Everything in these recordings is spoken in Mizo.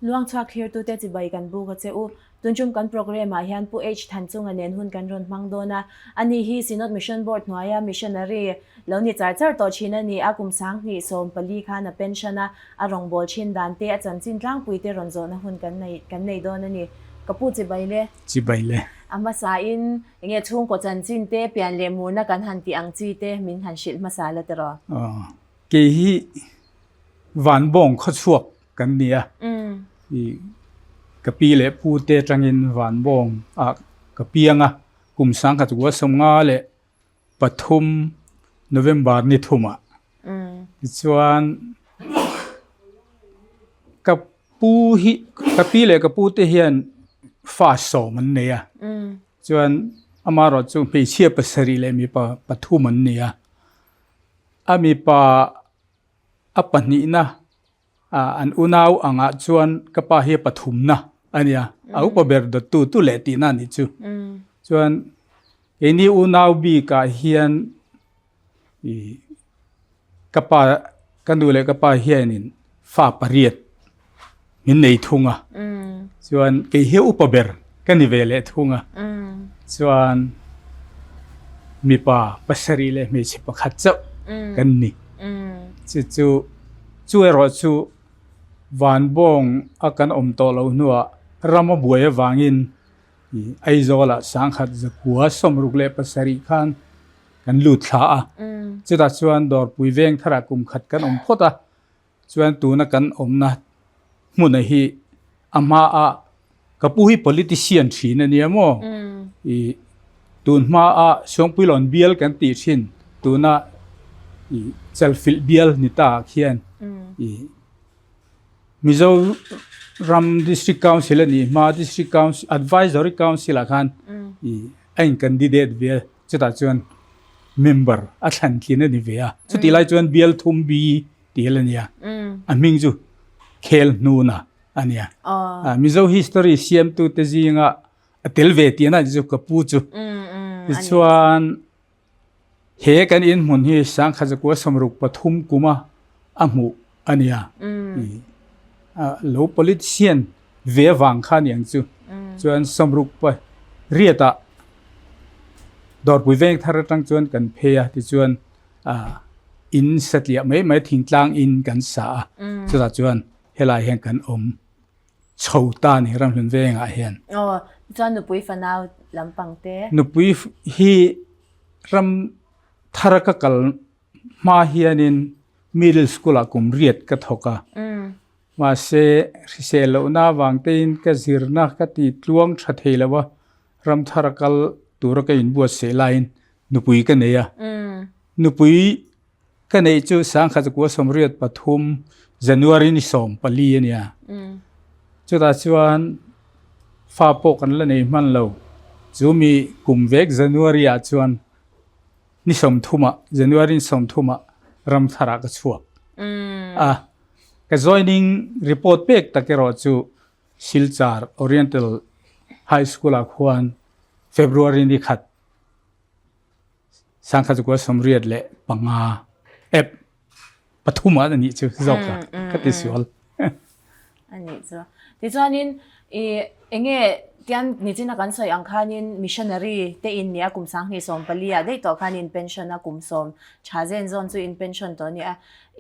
Luangchhuak thlirtute chibai kan buk a che u. Tunchum kan programme ah hian Pu H Thanchunga nen hun kan rawn hmang dawn a. Ani hi Synod Mission Board hnuaia missionary lo ni char char tawh thin a ni a, kum 2014 khan a pension a, a rawngbâwl thin dan te, a chanchin tlangpui te rawn zawhna hun kan nei kan nei dawn a ni. Ka pu chibai le. Chibai le. A hmasain enge chhungkaw chanchin te, pian leh murna kan han tih ang chi te min han hrilh hmasa la tiraw? Aw, kei hi Vanbawng khawchhuak kan ni a, i ka pi leh pu te atangin Vanbawng ah ka piang a, kum 1953 November ni thumah. Tichuan ka pu hi ka pi leh ka pu te hian fa sawm an nei a, chuan amaherawh chu hmeichhia pasarih leh mipa pathum an ni a, a mipa A pahnihna an unau angah chuan ka pa hi a pathumna a nia, a upa ber dawttu tu leh tihna a nih chu. Chuan keini unau bikah hian ih ka pa ka nu leh ka pa hianin fa pariat min nei thung a, chuan kei hi a upa ber ka ni ve leh thung a, chuan mipa pasarih leh hmeichhe pakhat chauh kan ni. Chu chu chu erawh chu Vanbawng a kan awm tawh loh hnuah ram a buai avangin Aizawlah 1967 khan kan lut thla a, chutah chuan Dawrpui veng tharah kum khat kan awm phawt a. Chuan tuna kan awmna hmuna hi a hma a ka pu hi politician thin a nia maw? I tun hma a Suangpuilawn bial kan tih thin tuna i Chalfilh bial ni ta ah khian i Mizoram District Council a nih hma District Council Advisory Council ah khan i a in candidate ve a chutah chuan member a thlan tlin a ni ve a chutih lai chuan bial thum bi tih a la nia. A hming chu Khel Hnuna a nia. Mizo history siamtute zinga a tel ve tih a chu ka pu chu. Tichuan he kan inhmun hi 1963 kuma a hmuh a nia. Lo politician ve avang kha aniang chu. Chuan sawmruk pa riatah Dawrpui veng thar atang chuan kan phei a tichuan In satliah mai mai thingtlang in kan sa a, chutah chuan helai hian kan awm chho ta a ni Ramhlun vengah hian. Aw, chuan nupui fanau lampang te? Nupui hi ram thara ka kal hma hianin middle school ah kum riat ka thawk a, mahse hrisel lohna avang tein ka zirna ka ti tluang tha thei lo a, ram thara kal tura ka inbuatsaih laiin Nupui ka nei a. Nupui ka neih chu 1983 January ni 14 a nia. Chutah chuan fa pawh kan la nei hman lo. Chu mi kum vek January ah chuan ni 30 ah January ni 30 ah Ramthar ah ka chhuak a. Ka joining report pek tak erawh chu Silchar Oriental High School ah khuan February ni khat 1985 ep pathum ah anih chu zawk a ka ti sual. Anih chu. Tichuanin i enge tian nichina kan sawi ang khanin missionary te in nia kum 2014 ah daih tawh khanin pension a kum sawm tha zen zawn chu in pension tawh ania.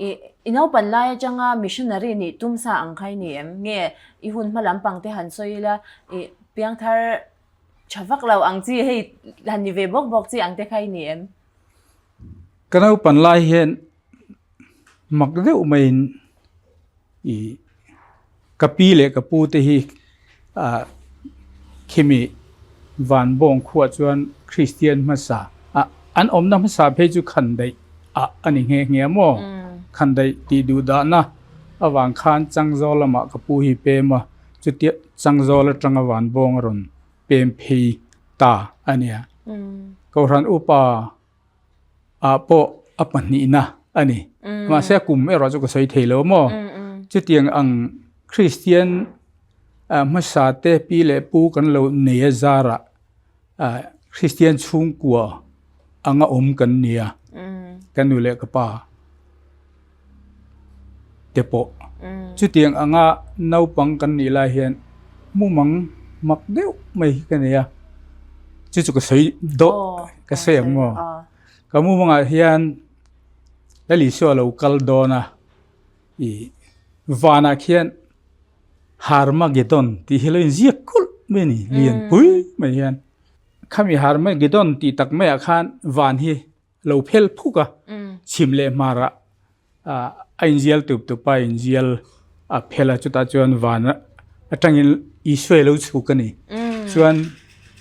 I i naupan lai atanga missionary nih tum sa ang kha i ni em? Nge i hun hma lampang te han sawi ila i piangthar Tha vak lo ang chi hei han ni ve bawk bawk chi ang te kha i ni em? Ka naupan lai hian mak deuh maiin i ka pi leh ka pu te hi ah khimi van bawng khuah chuan Kristian hmasa ah an awmna hmasa phei chu khandaih ah a ni nghe nghe a maw? Khandaih tih duh dahna avang khan Changzawl lamah ka pu hi pem a. Chutia Changzawl atanga Vanbawng a rawn pem phei ta a nia. Kohhran upa ah pawh a pahnihna a ni. Mahse a kum erawh chu ka sawi thei lo maw? Chutiang ang Kristian hmasa te pi leh pu kan lo nei a zarah Kristian chhungkua anga awm kan nia. Ka nu leh ka pa. te pawh. Chutiang anga naupang kan nih lai hian mumang mak deuh mai hi ka nei a, chu chu ka sawi dawh ka sawi ang maw? Ka mumangah hian Lal Isua lo kal dawn a, ih vanah khian Harmagedon tih hi lo inziak kulh mai a ni, lian pui mai hian. Khami Harmagedon tih tak maiah khan van hi lo phel phuk a, chhim leh hmarah a inzial tup tup a, inzial a phel a, chutah chuan van atangin Isua lo chhuk a ni. Chuan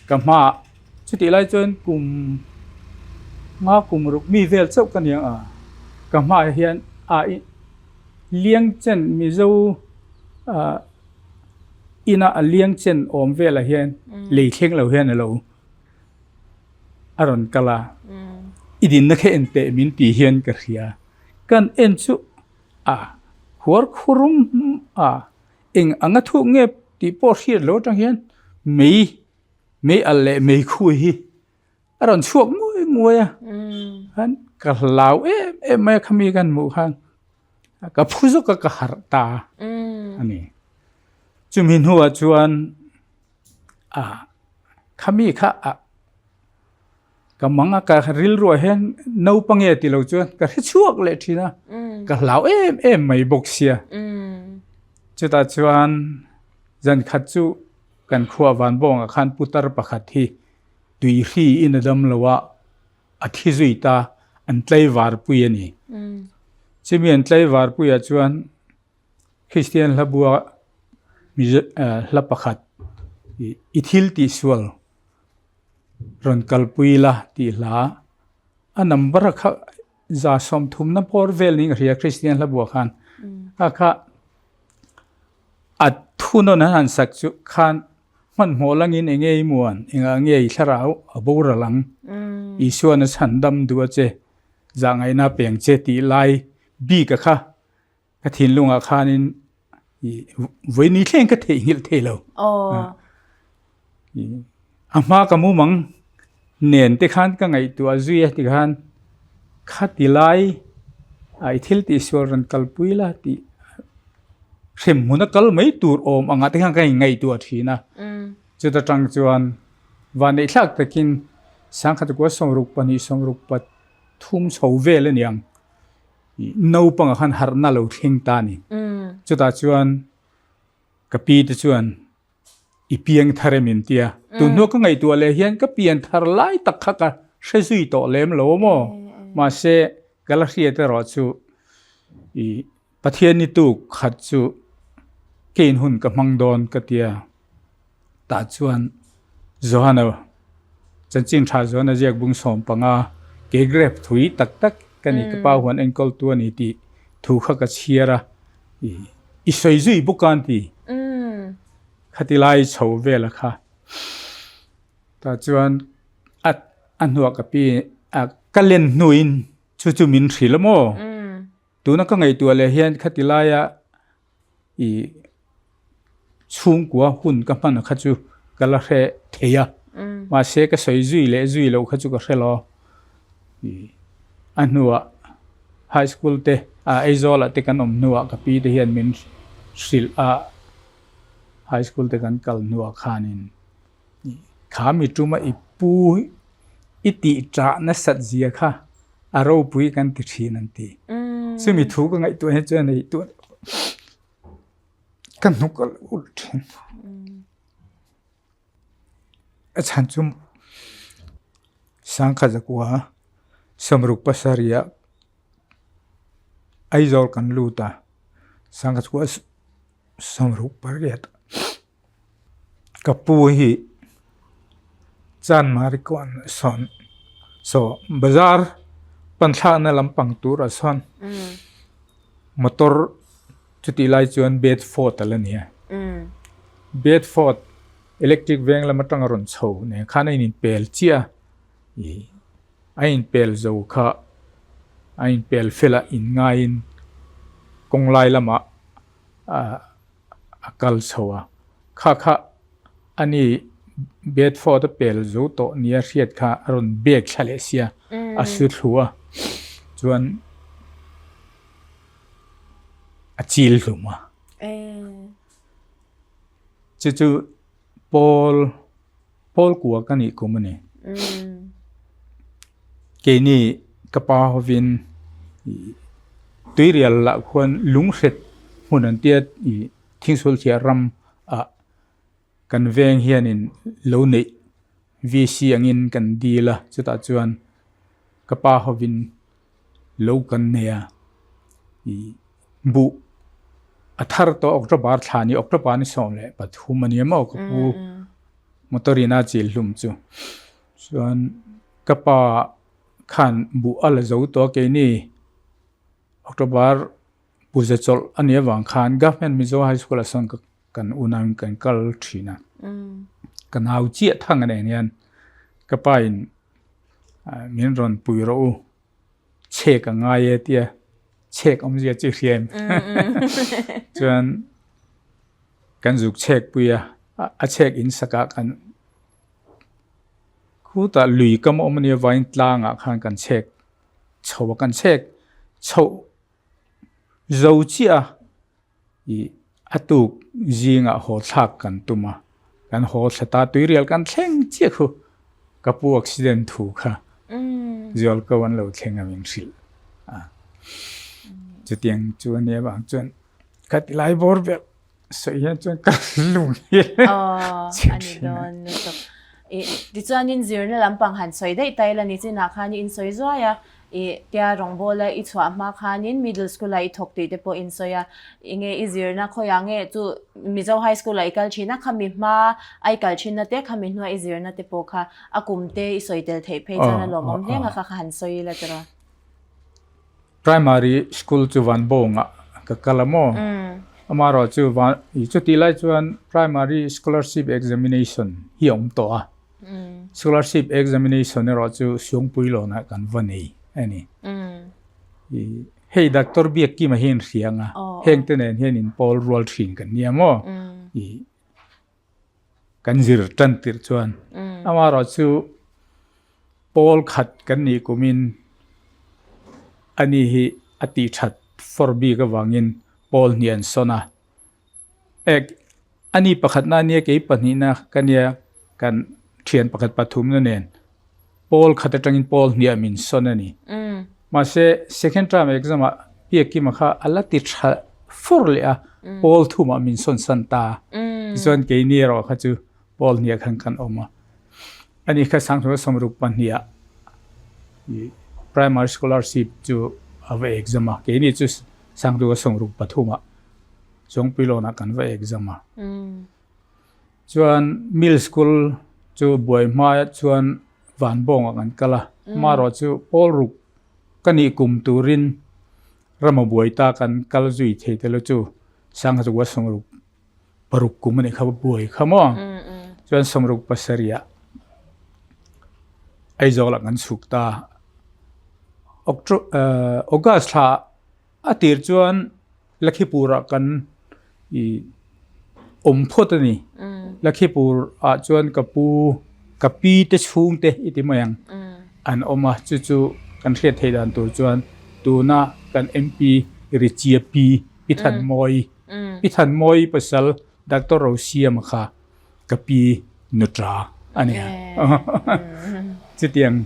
ka hmaah chutih lai chuan kum nga kum ruk mi vel chauh ka ni ang a, ka hmaah hian a liang chen Mizo ina a liang chen awm velah hian lei thleng lo hian a lo a rawn kal a, i dinna kha en teh min tih hian ka hria. Kan en chu a huar khurum a, eng anga thuk nge tih pawh hriat lo atang hian mei mei alh leh mei khui hi a rawn chhuak nguai nguai a, khan ka hlau em em mai a khami kan hmuh khan ka phu zawk a ka harh ta a ni. Chumi hnuah chuan A khami kha a ka mang a ka rilruah hian naupang nge ti lo chuan ka hre chhuak leh thin a ka hlau em em mai bawk sia chutah chuan zan khat chu kan khua van bawngah khan putar pakhat hi tui hri in a dam lo a a thi zui ta an tlaivar pui a ni chumi an tlaivar puiah chuan. Kristian hla bua hla pakhat i thil tih sual rawn kalpui la tih hla a number a kha za sawmthumna bawr vel niin ka hria Kristian hla bua khan a kha a thunawn an han sak chu khan hmanhmawh langin eng nge i muan engah nge i thlarau a boral ang Isuan a chhandam duh a che zahngaihna peng che tih lai bik a kha Ka thinlungah khanin vawi thleng ka theihnghilh thei lo. A hma ka mumang nen te khan ka ngaihtuah zui a tikhan khati lai a i thil tihsual rawn kalpui la tih hrem hmun a kal mai tur awm angah te khan ka ingaihtuah thin a. Chuta tang chuan vanneihthlak takin Sangkhatakua 62 63 chho vel a niang. Naupangah khan harhna lo thleng ta a ni. Chutah chuan ka pi te chuan i piang thar em in tia. Tun hnuah ka ngaihtuah leh hian ka pian thar lai tak kha ka hre zui tawh lem lo maw. Mahse ka la hriat erawh chu i Pathian ni tuk khat chu kein hun ka hmang dawn ka tia. Tah chuan Johana chanchin tha Johana ziak bung 15 ke grep thui tak tak ka ni ka pa huan enkawl tu a ni tih thu kha ka chhiar a i sawi zui bawk a an ti khati lai chho vel a kha tah chuan a a hnuah ka pi a ka len hnuin chu chu min hrilh a maw tuna ka ngaihtuah leh hian khati laia i chhungkua hun ka hman kha chu ka la hre thei a mahse ka sawi zui leh zui loh kha chu ka hre lo a hnuah high school te a Aizawl ah te kan awm hnuah ka pi te hian min hrilh a high school te kan kal hnuah khanin kha mi tuma i pu i tih ṭah nasat zia kha a ropui kan ti thin an ti. Chumi thu ka ngaihtuah hi chuan hei tun ka hnuk a lo ulh thin. A chhan chu Sangkhatzakua 67 ah Aizawl kan lut a, Sangkhatzakua 68 Ka pu hi Chanmari kuan sawn saw bazar pan thlakna lampang turah sawn motor chutih lai chuan Bedford a la ni a Bedford electric veng lam atanga rawn chho nen khan a inpel chiah a ih a inpel zo kha a inpel fel a inngaiin kawng lai lamah ah. a kal chho a, kha kha a ni Bedford a pel zo tawh nia hriat kha a rawn bek thla leh sia a su thlu a, chuan a chil hlum a. Chu chu pawl pawl kua ka nih kum a ni. Keini ka pa hovin tuirial lah khuan lunghret hmun an tia thingsul thiah ram ah kan veng hianin lo neih VC angin kan dil a chutah chuan ka pa hovin lo kan nei a ih buh a thar tawh October thla ni October ni 13 a ni maw ka pu motor in a chil hlum chu chuan ka pa khan buh a la zo tawh a keini October puja chawlh a nih avang khan Government Mizo High School ah sawn ka kan unau in kan kal thin a ka nau chiah thang a nen hian ka pa in min rawn pui rawh u chhek a ngai e tia chhek awmzia chu i hria em chuan kan zuk chhek pui a a chhek in sakah kan khutah lui kam a awm a nia vangin tlangah khan kan chhek chho a kan chhek chhoh zo chiah a. Ih a tuk zingah haw thlak kan tum a, kan haw thla ta tuirial kan thleng chiah khu ka pu accident thu kha zual ko an lo thleng a min hrilh a, chutiang chu a nia vang chuan ka ti lai bawr ber sawi hian chuan ka lung hi a ni dawn lutuk. Ih tichuanin zirna lampang han sawi daih ta ila nichinah khan i insawi zuai a, I tia rawngbawla i chhuah hma khanin middle school-ah i thawk tih te pawh in sawi a, enge i zirna khawiah nge chu Mizo High School-ah i kal thin a, khami hma a i kal thinna te, khami hnua i zirna te pawh kha a kum te i sawi tel theih phei chuan a lawmawm hle nga kha kha han sawi ila tiraw. Primary school chu Vanbawngah ka kal a maw? Amaherawh chu van chutih lai chuan Primary Scholarship Examination hi a awm tawh a. Scholarship examination erawh chu Siungpui lawnah kan va nei a ni. Hei Doctor Biakkima hi in hria ang a, heng te nen hian in pawl rual thin kan nia maw? Kan zir tan tirh chuan amaherawh chu pawl khat kan nih kumin ani hi a tih that fawr bik avangin pawl hnih an sawn a. Ek, ani pakhatna ania kei pahnihna ka nia kan thian pakhat pathumna nen pawl khat atangin pawl hniah min sawn a ni. Mahse second term exam ah Piakima kha a la ti tha fur leh a, pawl thumah min sawn san ta. Tichuan keini erawh kha chu pawl hniah khan kan awm a. Ani kha Sangthuma sawmruk pahniha primary scholarship chu a va exam a, keini chu Sangthuma sawmruk pathumah Chawngpuilawnah kan va exam a. Chuan middle school chu buai hma chuan Vanbawngah kan kal a, amaherawh chu Pawlruk ka nih kum turin rama buai ta kan kal zui thei te lo chu Sangthuma sawmruk paruk kum a nih kha buai kha maw chuan sawmruk pasarih ah Aizawl ah kan chhuk ta August thla a tir chuan Lakhipur ah kan ih awm phawt a ni Lakhipur ah chuan ka pu ka pi te chhung te i ti mai ang an awm a chu chu kan hriat theih dan tur chuan tuna kan MP Richie pi Pi Thanmawi Pi Thanmawi pasal Doctor Rosiama kha ka pi nuṭa a nia. Chutiang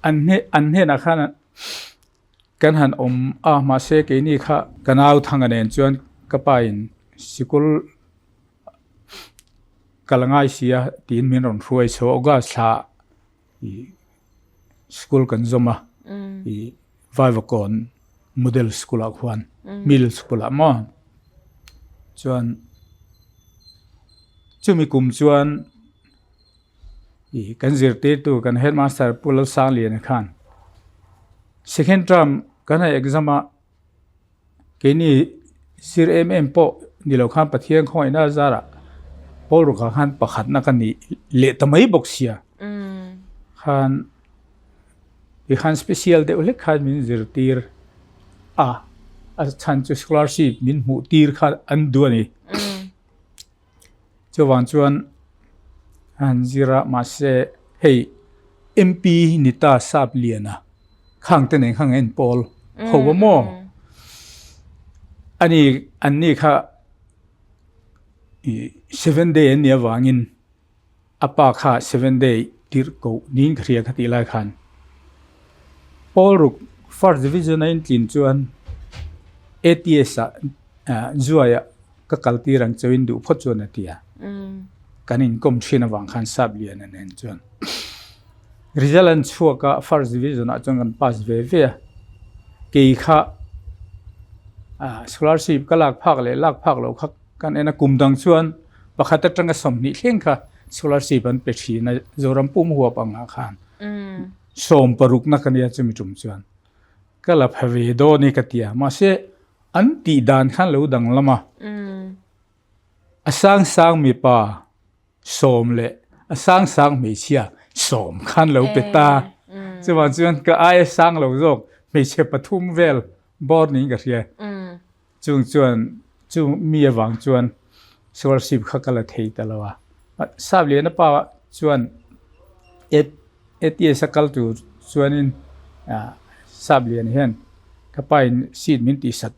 an an hnenah khan kan han awm a mahse keini kha ka nau thanga nen chuan ka pa in sikul kal a ngai si a tiin min rawn hruai chho a August thla ih school kan zawm a ih Vaivakawn model school ah khuan middle school ah maw chuan chumi kum chuan ih kan zirtirtu kan headmaster Pu Lalsangliana khan second term kan han exam a. Keini sir em em pawh ni lo khan Pathian khawngaihna a zarah Paul rukah khan pakhatna ka nih leh ta mai bawk sia. Khan ti khan special deuh hlek khan min zirtir a, a chhan chu scholarship min hmuh tir kha an duh a ni. Chuvang chuan a han zir a mahse hei MP ni ta sap lian a khang te nen kha an inpawl ho a maw? Ani anni kha Seven Day an nih avangin a pa kha Seven Day tirh koh niin ka hria kha tih lai khan Pawl ruk First Division a intlin chuan ATS ah Zuaia ka kal tir ang chauhin duh phawt chuan a ti a. Kan inkawm thin avang khan sap lian a nen chuan result an chhuak a First Division ah chuan kan pass ve ve a. Kei kha scholarship ka lak phak leh lak phak loh kha kan en a kum dang chuan pakhat atanga 20 thleng kha scholarship an pe thin a Zoram pum huap angah khan 60 na ka nia chumi tum chuan ka la pha ve dawn e ka ti a mahse an tih dan khan lo danglam a a sang sang mipa 10 leh a sang sang hmeichhia 10 khan lo pe ta chuvang chuan ka aia sang lo zawk hmeichhe pathum vel bawr niin ka hria. Chung chuan chu mi avang chuan scholarship kha ka la thei ta lo a. Sap lian a pa chuan ATS a kal tur chuanin sap lian hian ka pa in seat min tihsat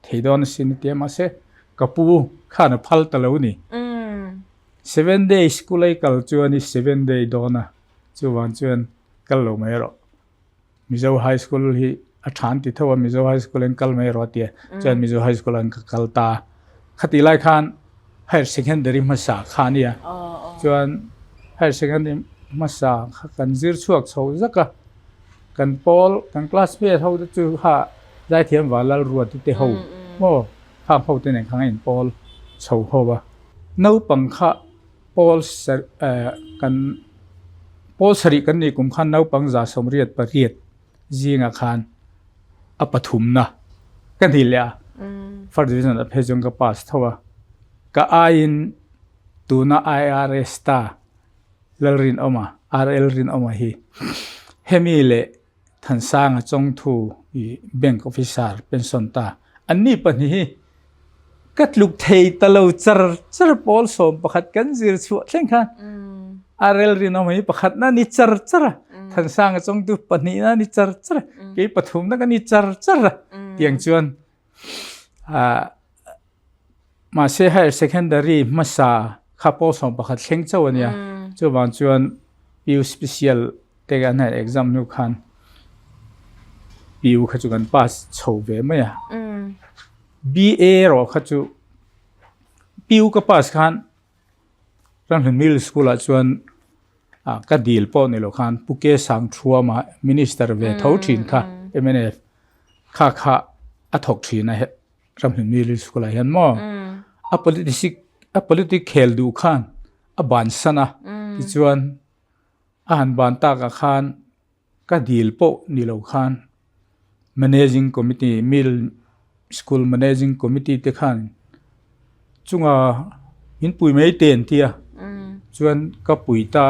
thei dawn asin a ti a mahse ka pu khan a phal ta lo ni. 7 day school a i kal chuan i 7 day dawn a chuvang chuan kal lo mai rawh. Mizo High School hi a than ti tho a, Mizo High School in kal mai rawh a ti a, chuan Mizo High School an ka kal ta. Khati lai khan Higher Secondary hmasa kha a nia, chuan Higher Secondary hmasa kha kan zir chhuak chho zak a, kan pawl kan classmate ho te chu kha Zaithiam Valal Ruati te ho maw khang ho te nen khan a in pawl chho ho a. Naupang kha Pawl kan pawl sarih kan nih kum khan naupang 98 zingah khan a pathumna ka ni leh a. First division a phei chuan ka pass tho a. Ka aiin tuna IRS ta Lalrinawma, RL Rinawma hi hemi leh Thansanga Chawngthu i bank officer pension ta anni pahnih hi ka tluk thei ta lo char char pawl 11 kan zir chhuah thleng khan RL Rinawma hi pakhat na ni char char a Thansanga Chawngthu pahnih na ni char char a kei pathum na ka ni char char a tiang chuan mahse higher secondary hmasa kha pawl 11 thleng chauh a nia chuvang chuan PU special te kan han exam hnu khan PU kha chu kan pass chho ve mai a BA erawh kha chu PU ka pass khan Ramhlun Middle School ah chuan ka dil pawh ni lo khan Pu Ke Sangthuama Minister ve tho thin kha MNF kha kha a thawk thin a Ramhlun Middle School ah hian maw a politic a politic khel duh khan a bansan a tichuan A han ban takah khan ka dil pawh ni lo khan Managing Committee, Middle School Managing Committee te khan chunga min pui mai te an ti a, chuan ka pui ta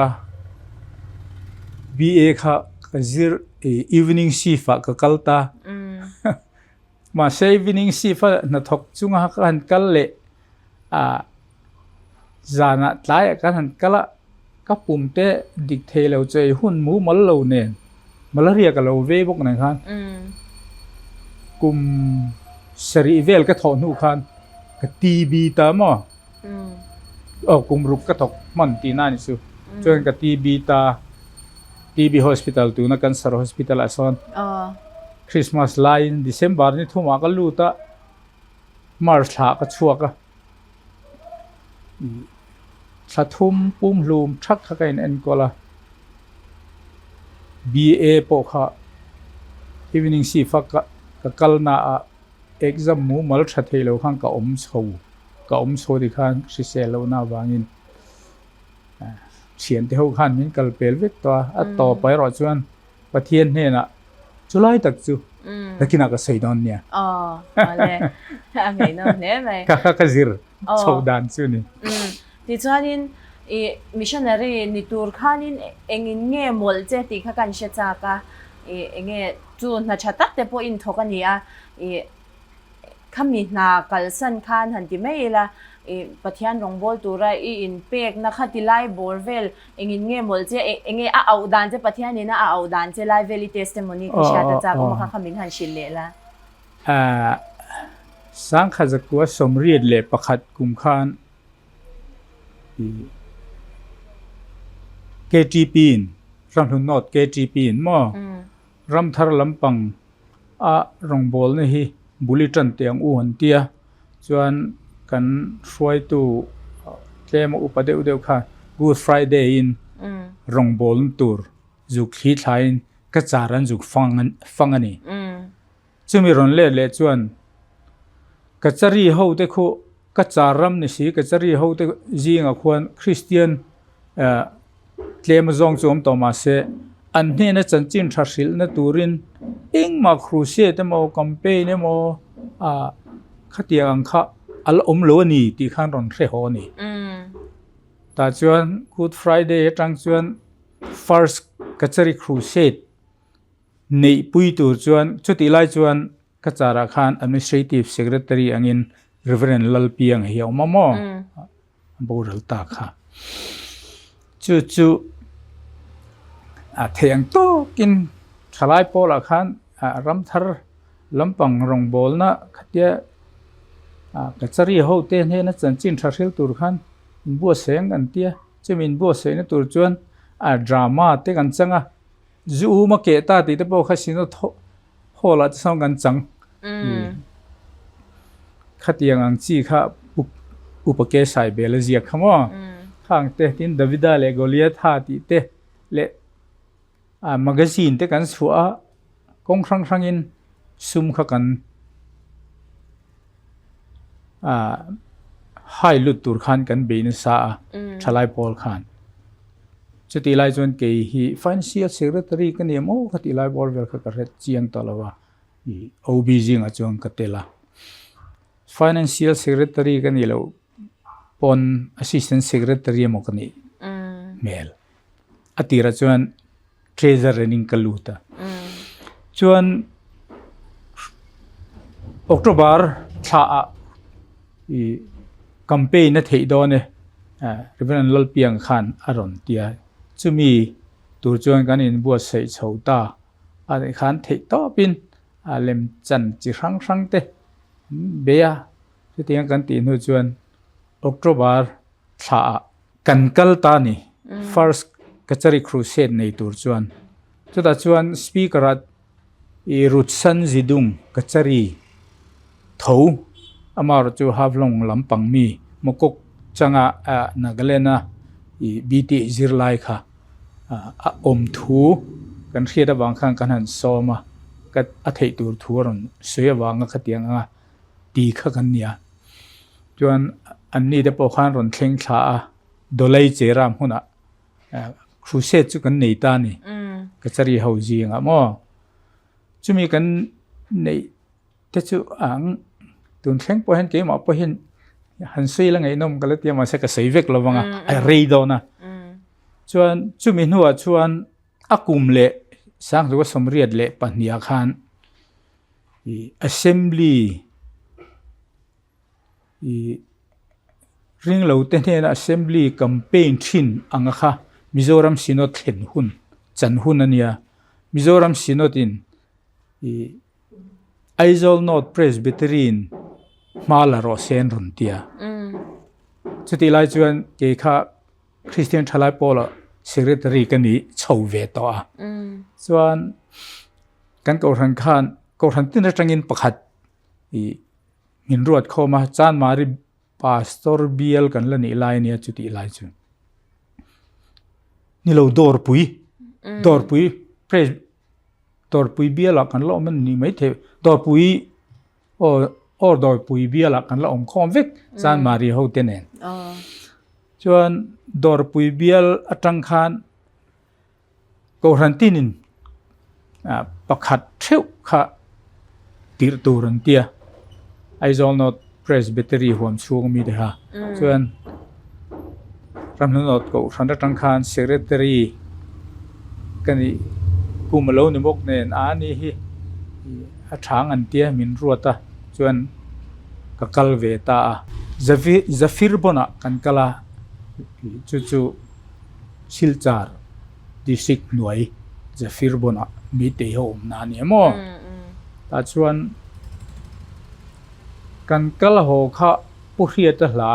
BA kha ka zir evening shift ah ka kal ta mahse evening shift a hnathawk chunga ka han kal leh ah Zanah tlaiah kan han kal a, ka pum te dik thei lo chei hun mumal lo nen malaria ka lo vei bawk nen khan kum sarih vel ka thawh hnu khan ka TB ta maw? Aw kum ruk ka thawk hman tihna a ni chu. Chuan ka TB ta TB hospital tuna Cancer hospital ah sawn Christmas laiin December ni thumah ka lut a, March thla ka chhuak a. Thla thum pum hlum thak kha ka in enkawl a, BA pawh kha evening shift a ka kal na ah exam mumal tha thei lo khan ka awm chho ka awm chho ti khan hrisel loh na avangin thiante ho khan min kal pel vek tawh a, a tawp ah erawh chuan Pathian hnenah chulai tak chu nakinah ka sawi dawn nia. Aw, awle. A ngaihnawm hle mai. Ka kha ka zir chhoh dan chu ni. Tichuanin i missionary ni tur khanin engin nge mawlh che tih kha kan hre chak a, i enge chu hna tha tak te pawh inthawk a ni a, i Khami hna kalsan khan han ti mai ila, i Pathian rawngbâwl tura i inpekna kha ti lai bâwr vel engin nge mawlh che, enge a auh dan che Pathianin a auh dan che lai vel i testimony kha hriat a chak awm a kha kha min han hrilh leh la. 1981 kum khan KTP in Ramhlun North KTP in maw Ramthar lampang a rawngbawlna hi bul i tan teh ang u an ti a, chuan kan hruaitu tlem a upa deuh deuh kha Good Friday in rawngbawlna tur zuk thli thlaiin ka char an zuk fang a ni. Chumi rawn let leh chuan Kachari ho te khu ka char ram ni si Kachari ho te zingah khuan Kristian tlem zawng chu awm tawh mahse an hnena chanchin tha hrilhna turin engmah crusade emaw campaign emaw ah khatiang ang kha a la awm lo a ni tih khan rawn hre haw a ni. Tah chuan Good Friday atang chuan first Kachari crusade Neihpui tur chuan chutih lai chuan ka charah khan Administrative Secretary angin Reverend Lalpianga hi a awm a maw? A boral ta kha. Chu chu a theih ang tawkin thalai pawlah khan ramthar lampang rawngbawlna khatia kachari ho te hnena chanchin tha hril tur khan inbuatsaih ang an tia. Chumi inbuatsaihna tur chuan drama te kan chang a. Zu um a keh ta tih te pawh kha Synod Hall ah te sawn kan chang. Khatiang ang chi kha Upa Ke Sai Bel a ziak kha maw? Khang te tin Davida leh Goliatha tih te leh magazine te kan chhuah a, kawng hrang hrangin sum kha kan hai lut tur khan kan bei nasa a, thalai pawl khan. Chutih lai chuan kei hi Financial Secretary ka ni em aw ka tih lai bawr vel kha ka hre chiang tawh lo a, ih OB zingah chuan ka tel a. Financial Secretary ka nih loh pawn Assistant Secretary emaw ka nih hmel. A tirah chuan Treasurer in ka lut a. Chuan October thla ah ih campaign a theih dawn e Reverend Lalpiang khan a rawn ti a, chumi tur chuan kan inbuatsaih chho ta a nih khan theih tawpin a lem chan chi hrang hrang te an bei a, chutiang kan tih hnu chuan October thla ah kan kal ta a ni first Kachari Crusade nei tur chuan chutah chuan speaker ah I Rutsan Zidung Kachari tho amaherawh chu Haflong lampang mi Mokok changa Nagaland a i BT zirlai kha a awm thu kan hriat avang khan kan han sawm a, ka a theih tur thu a rawn sawi avanga khatiang anga ti kha kan ni a. Chuan anni te pawh khan rawn thleng thla a, Dawlai Chera hmunah Crusade chu kan nei ta a ni. Kachari ho zingah maw? Chumi kan neih te chu ang tun thleng pawh hian keimah pawh hian han sawi la ngaihnawm ka la ti a mahse ka sawi vek lo vang a, a rei dawn a. Chuan chumi hnuah chuan a kum leh Sanghlua 82 khan Assembly Ih ringlo te hnena assembly campaign thin anga kha Mizoram Synod thlen hun chan hun a nia. Mizoram Synod in ih Aizawl North Presbytery in hma la rawh se an rawn ti a. Chutih lai chuan kei kha Christian Thalai Pawla secretary ka ni chho ve tawh a. Chuan kan kohhran khan kohhran tin atangin pakhat ih Min ruat khawm a, Chanmari Pastor bial kan la nih lai a nia chutih lai chu. Ni lo Dawrpui, Dawrpui Pres Dawrpui bialah kan la awm a ni maithei, Dawrpui aw aw Dawrpui bialah kan la awm khawm vek Chanmari ho te nen. Chuan Dawrpui bial atang khan Kohhran tinin pakhat theuh kha tirh tur an ti a, Aizawl North Presbytery huam chhung ami te kha chuan Ramhlun North Kohhran atang khan Secretary ka nih kum a lo ni bawk nen a ni hi a thang an tia min ruat a chuan ka kal ve ta a, Zafir Bon-ah kan kal a chu chu. Silchar District hnuai Zafir Bon-ah Meitei ho awmna a ni em aw? Tah chuan Kan kal haw kha Pu Hriata hla,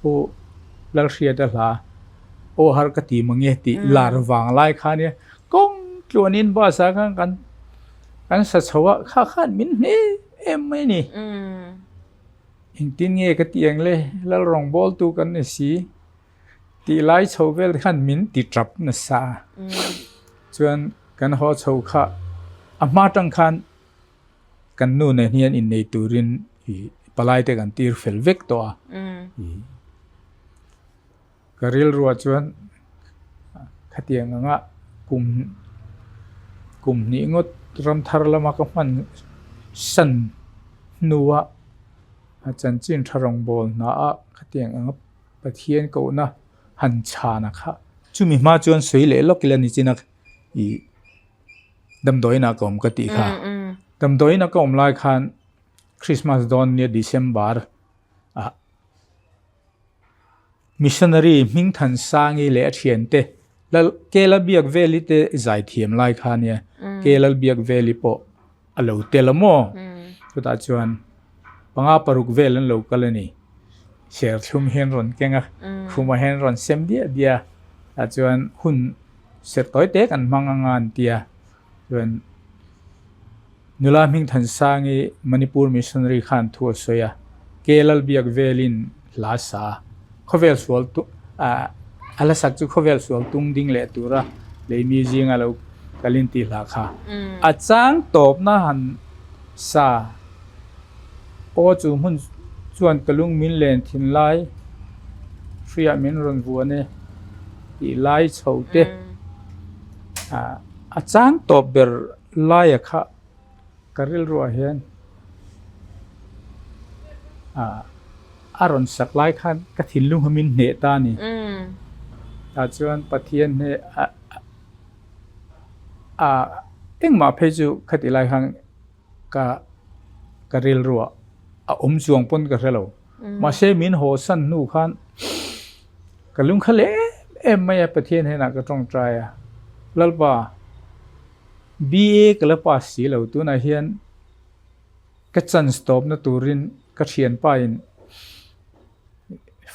Pu Lalhriata hla, Aw har ka ti mange tih lar vang lai kha nia kawng tluanin bus ah khan kan kan sa chho a, kha khan min hne em mai a ni. Engtin nge ka tih ang le, Lalrawngbawltu kan ni si. Tih lai chho vel khan min ti tap nasa a, chuan kan haw chho kha a hma tang khan kan nu nen hian innei turin ih palai te kan tir fel vek tawh a, ih ka rilruah chuan khatiang anga kum kum hnih ngawt ram thar lama ka hman san hnua a chanchin tha rawngbâwl hna a khatiang anga. Pathian kohna han chhan a kha. Chumi hma chuan sawi leh lawk ila ni chin a ih damdawiin ah ka awm ka tih kha. Damdawiin a ka awm lai khan Christmas dawn nia December ah missionary Hmingthansangi leh a thiante Lal Kela biak veli te zai thiam lai kha nia Kelal biak veli pawh a lo tel a maw? Chutah chuan panga paruk vel an lo kal a ni. Serthlum hian rawn keng a, khumah hian rawn sem diah diah a. Tah chuan hun serh tawi te kan hmang anga an ti a. Chuan nula Hmingthansangi Manipur Missionary khan thu a sawi a, Ke Lalbiak velin hla sa a, khawvel sual a hla sak chu khawvel sual tung ding leh tura leimi zinga lo kalin tih hla kha a chang tawpna han sa aw chu hmun chuan ka lung min len thin lai hriah min rawn vuan e tih lai chho te a chang tawp ber laia kha ka rilruah hian a rawn sak lai khan ka thinlung hi min hneh ta a ni. Tah chuan Pathian hi a a engmah phei chu khatih lai khan ka ka rilruah a awm chuang pawn ka hre lo. Mahse min haw san hnu khan ka lungkhal em em mai a Pathian hnenah ka tawngtai a, Lalpa BA ka la pass si lo tunah hian ka chance tawpna turin ka thianpa in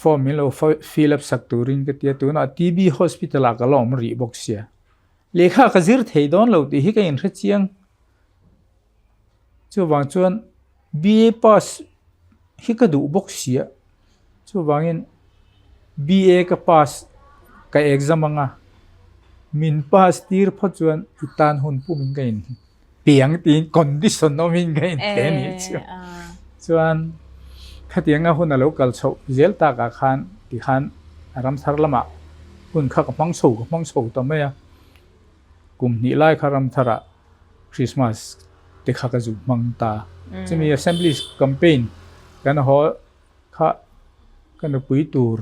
form min lo fill up sak turin ka ti a tunah TB hospital ah ka la awm rih bawk sia lehkha ka zir thei dawn lo tih hi ka inhre chiang chuvang chuan BA pass hi ka duh bawk sia chuvangin BA ka pass ka exam anga min pass tir phawt chuan i tan hun pum in ka in piang tiin condition awmin ka in thei a nih chu chuan khatianga hun a lo kal chhoh zel takah khan tikhan ram thar lamah hun kha ka hmang chho ka hmang chho ta mai a kum hnih lai kha ram tharah Christmas te kha ka zuk hmang ta chumi assembly campaign kan haw kha ka nupui tur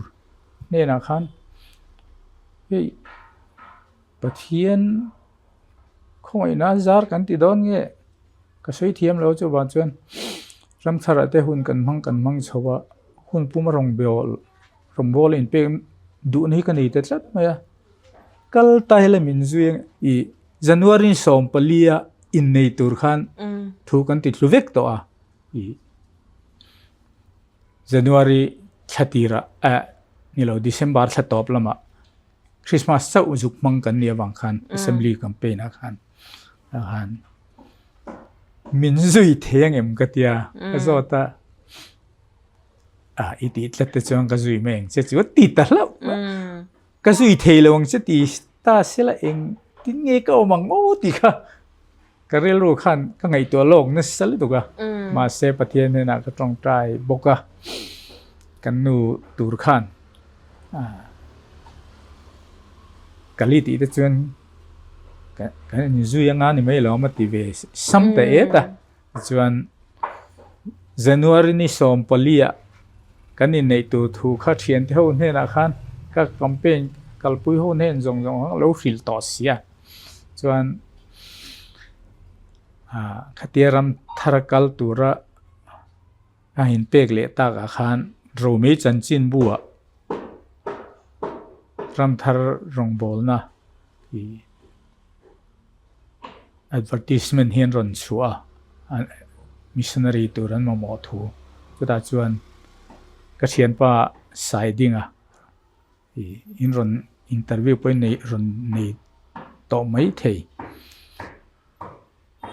hnenah khan hei Pathian khawngaihna zar kan ti dawn nge ka sawi thiam lo chuvang chuan ram tharah te hun kan hmang kan hmang chho a hun puma rawn bawl rawn bawl a inpek duhna hi ka nei ta tlat mai a kal ta hi la min zui ang ih January 14 a innei tur khan thu kan ti thlu vek tawh a ih January thla tirah eh ni lo December thla tawp lamah. Christmas chauh zuk hmang kan nih avang khan assembly campaign ah khan ah khan min zui thei ang em ka tia ka zawt a a i tih tlat te chuan ka zui mai ang che chu a ti ta hlauh ka zui thei lo ang che ti ta sela eng tin nge ka awm ang aw tih kha Ka rilru khan ka ngaihtuah lawk nasa lutuk a, mahse Pathian hnenah ka tawngtai bawk a, kan nu tur khan kali tih te chuan kan inzui anga ni mai lo a ti ve sam ta et a, tichuan January ni 14 ah kan inneih tur thu kha thiante ho hnenah khan ka campaign kalpui ho hnen zawng zawng kha lo hrilh tawh si a. Chuan ah khatia ram thar kal tura a inpek leh takah khan Romei chanchin buah ram thar rawngbawlna ih advertisement hi an rawn chhuah a missionary tur an mamawh thu. Chutah chuan ka thianpa Saidinga in rawn interview pawhin nei rawn nei tawh mai thei.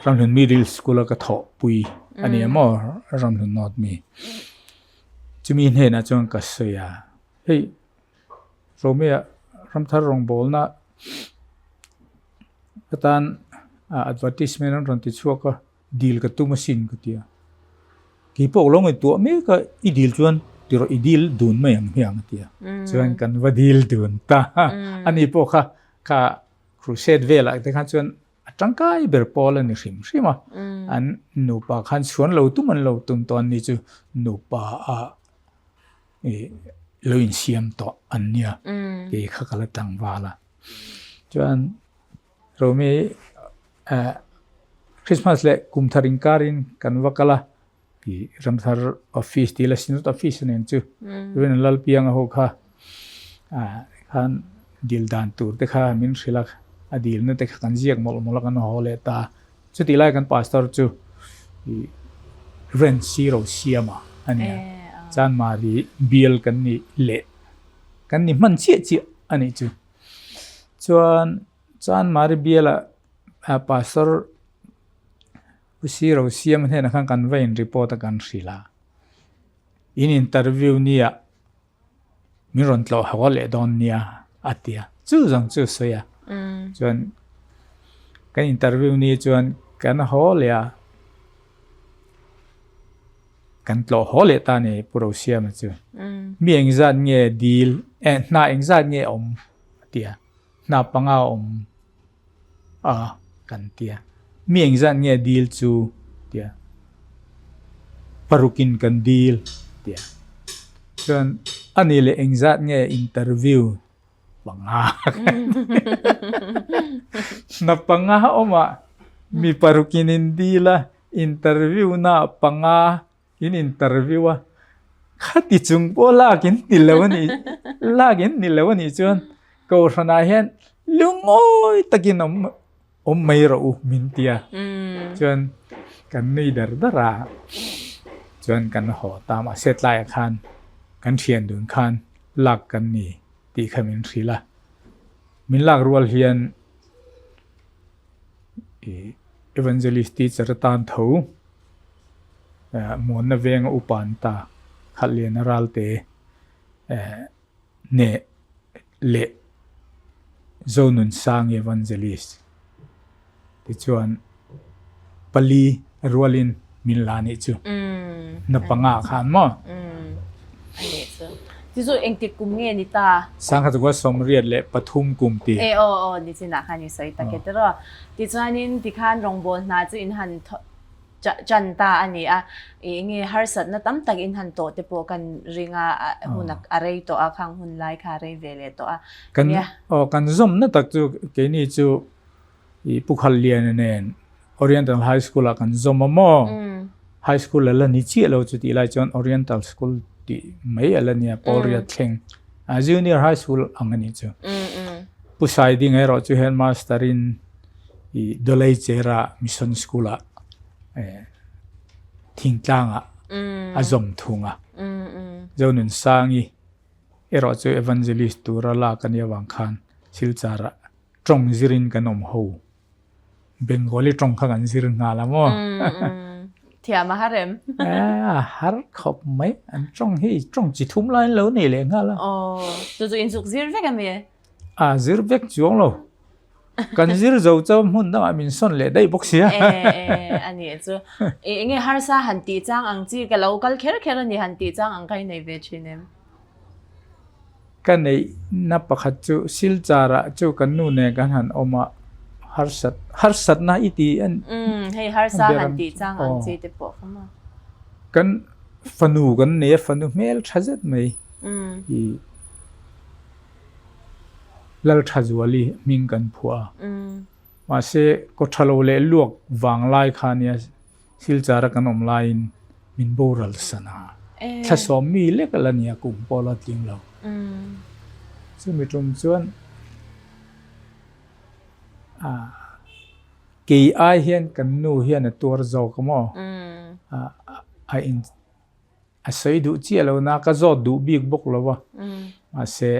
Ramhlun Middle School a ka thawhpui a ni maw Ramhlun North mi. Chumi hnenah chuan ka sawi a, hei Romeo Ramthar rawngbawlna atan advertisement an rawn ti chhuak a, dil ka tum asin ka ti a. Keipawh ka lo ngaihtuah mek a, i dil chuan ti rawh i dil dun mai ang hmiang a ti a. Chuan kan va dil dun ta. Ani pawh kha kha crusade velah te khan chuan A tangkai ber pawl a ni hrim hrim a, an nupa khan chhuan lo tum an lo tum tawh an ni chu nupa a lo insiam tawh an nia kei kha ka la tlangval a. Chuan Romi Christmas leh kum thar inkarin kan va kal a, Ramthar office tih la Synod office a nen chu Reverend Lalpianga ho kha khan dil dan tur te kha min hrilh a, a dilna te kha kan ziak mawlh mawlh a kan haw leh ta. Chutih lai kan pastor chu Reverend Siro Siama a ni a, Chanmari bial kan ni leh kan ni hman chiah chiah a nih chu. Chuan Chanmari bialah pastor Pu Siro Siam hnenah khan kan va in report a kan hrilh a, in interview nia min rawn tlawh haw leh dawn nia a ti a, chu zawng chu sawi a, chuan kan interview ni chuan kan haw leh a, kan tlawh haw leh ta ni Pu Rosiama chu, mi engzat nge dil eh hna engzat nge awm a ti a, hna panga awm. A kan ti a. Mi engzat nge dil chu ti a. Parukin kan dil ti a. Chuan a ni leh engzat nge interview panga kan ti a. Na panga awmah mi parukin in dil a, interview na panga In interview a, khati chung pawh lak in ni lo a nih, lak in ni lo a nih chuan Kohhranah hian lungawi takin awm awm mai rawh u min ti a. Chuan kan nui dar dar a, chuan kan haw ta mahse tlaiah khan kan thian dun khan lak kan ni tih kha min hrilh a. Min lak rual hian ih Evangelist teacher atan tho. Muanna venga upa an ta khalh lian a ralte neh leh Zonunsangi Evangelist tichuan pali rualin min la nih chu na panga khan maw. Chu chu engtik kum nge ni ta? 1983 kum ti. E aw aw nichinah khan i sawi tak e tiraw. Tichuanin tikhan rawngbawl hna chu in han chan ta a ni a, i nge harsatna tam tak in han tawh te pawh kan ring a, hun a rei tawh a, khang hun lai kha a rei ve leh tawh a. Kan aw kan zawmna tak chu keini chu i Pu Khalliana nen Oriental High School ah kan zawm a maw? High School a la ni chiah lo chu tih lai chuan Oriental School tih mai a la nia Pawlriat thleng a Junior High School ang a nih chu. Pu Saidinga erawh chu Headmaster in i Dolei Chera Mission School ah thingtlang ah a zawm thung a. Zonunsangi erawh chu Evangelist tura lak a nih avang khan Silchar ah tawng zirin kan awm ho. Bengali tawng kha kan zir nghal a maw? Thiam a har em? A har khawp mai. An tawng hi tawng chi thum lai an lo nei leh nghal a. Aw, chu chu inzuk zir vek a mi? A zir vek chuang lo. Kan zir zo chauh hmun dangah min sawn leh daih bawk sia. E, e, a nih chu. E, enge harsa han tih chang ang chi ka lo kal kher kher a ni han tih chang ang kha i nei ve thin em? Ka neihna pakhat chu Silchar ah chu kan nu nen kan han awm a, harsat harsatna i ti a Umm hei harsa han tih chang ang chi te pawh kha maw. Kan fanu kan nei a, fanu hmel tha zet mai i Lalthazuali hming kan phuah a. Mahse kaw tha lo leh luak vang lai kha nia Silchar a kan awm laiin min boral san a, thla sawm mi lek a la nia kum pawh la tling lo. Chumi tum chuan kei ai hian kan nu hian a tuar zawk a maw? A in. A sawi duh chiah lo na ka zawt duh bik bawk lo va. Mahse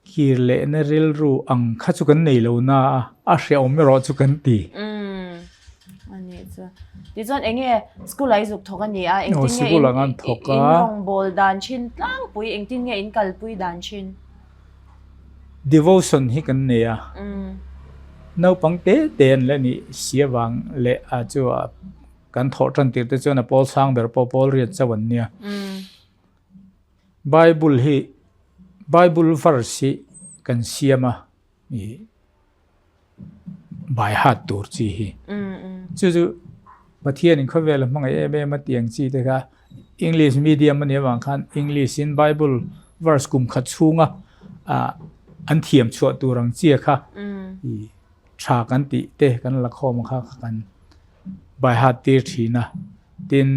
kir lehna rilru ang kha chu kan nei lo na a, a hrehawm erawh chu kan ti. A nih chu. Tichuan eng nge school ah i zuk thawk a ni a, engtin nge in in rawngbâwl dan thin tlangpui, engtin nge in kalpui dan thin? Devotion hi kan nei a, naupang te te an la nih si avang leh a chu kan thawh tan tir te chuan a pawl sang ber pawh pawl riat chauh an nia. Bible hi Bible verse hi kan siam a ih by heart tur chi hi. Chu chu Pathianin khawvel a hmangaih em em a tih ang chi te kha English medium a nih avang khan English in Bible verse kum khat chhunga ah an thiam chhuah tur ang chi kha ih tha kan tih te kan la khawm kha kan by heart tir thin a. Tin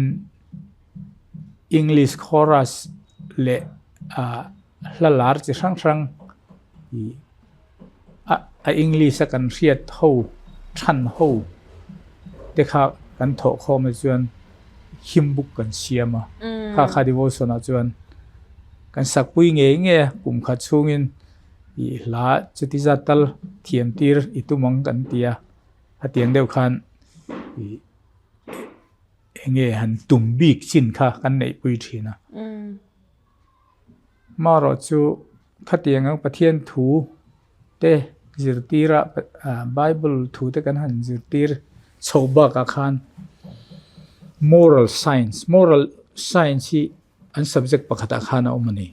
English chorus leh ah hla lar chi hrang hrang ih a English a kan hriat ho than ho te kha kan thawh khawm ah chuan hymn book kan siam a kha kha devotion ah chuan kan sakpui ngei ngei a kum khat chhungin ih hla chuti zat tal thiam tir i tum ang kan ti a hetiang deuh khan ih eng nge han tum bik chin kha kan neihpui thin a. Marawh chu khatiang ang Pathian thu te zirtir a Bible thu te kan han zirtir chho bakah khan moral science moral science hi an subject pakhatah khan a awm a ni.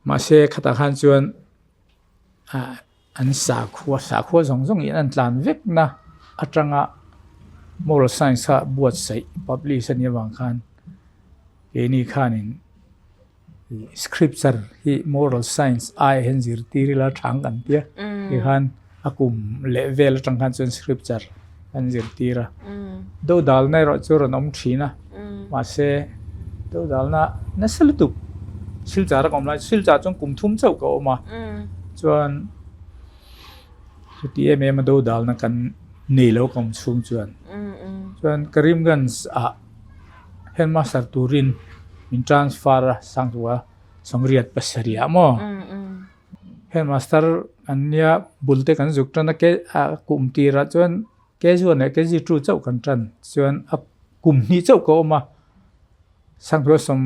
Mahse khatah khan chuan an sakhua sakhua zawng zawng in an tlan vek na atanga moral science a buatsaih publish a nih avang khan keini khanin scripture hi moral science ai hian zirtir ila thang kan tia tikhan a kum leh vel atang khan chuan scripture an zirtir a dodalna erawh chu rawn awm thin a mahse dodalna nasa lutuk silchar a ka awm lai silchar chuan kum thum chauh ka awm a chuan chuti em em a dodalna kan nei lo ka awm chhung chuan chuan Karimganj ah headmaster turin min transfer a Sangtua Sawngriat pasarih ah maw. Headmaster an nia bul te kan zuk tan a ke a kum tirah chuan KG one leh KG two chauh kan tan chuan a kum hnih chauh ka awm a Sangtua sawm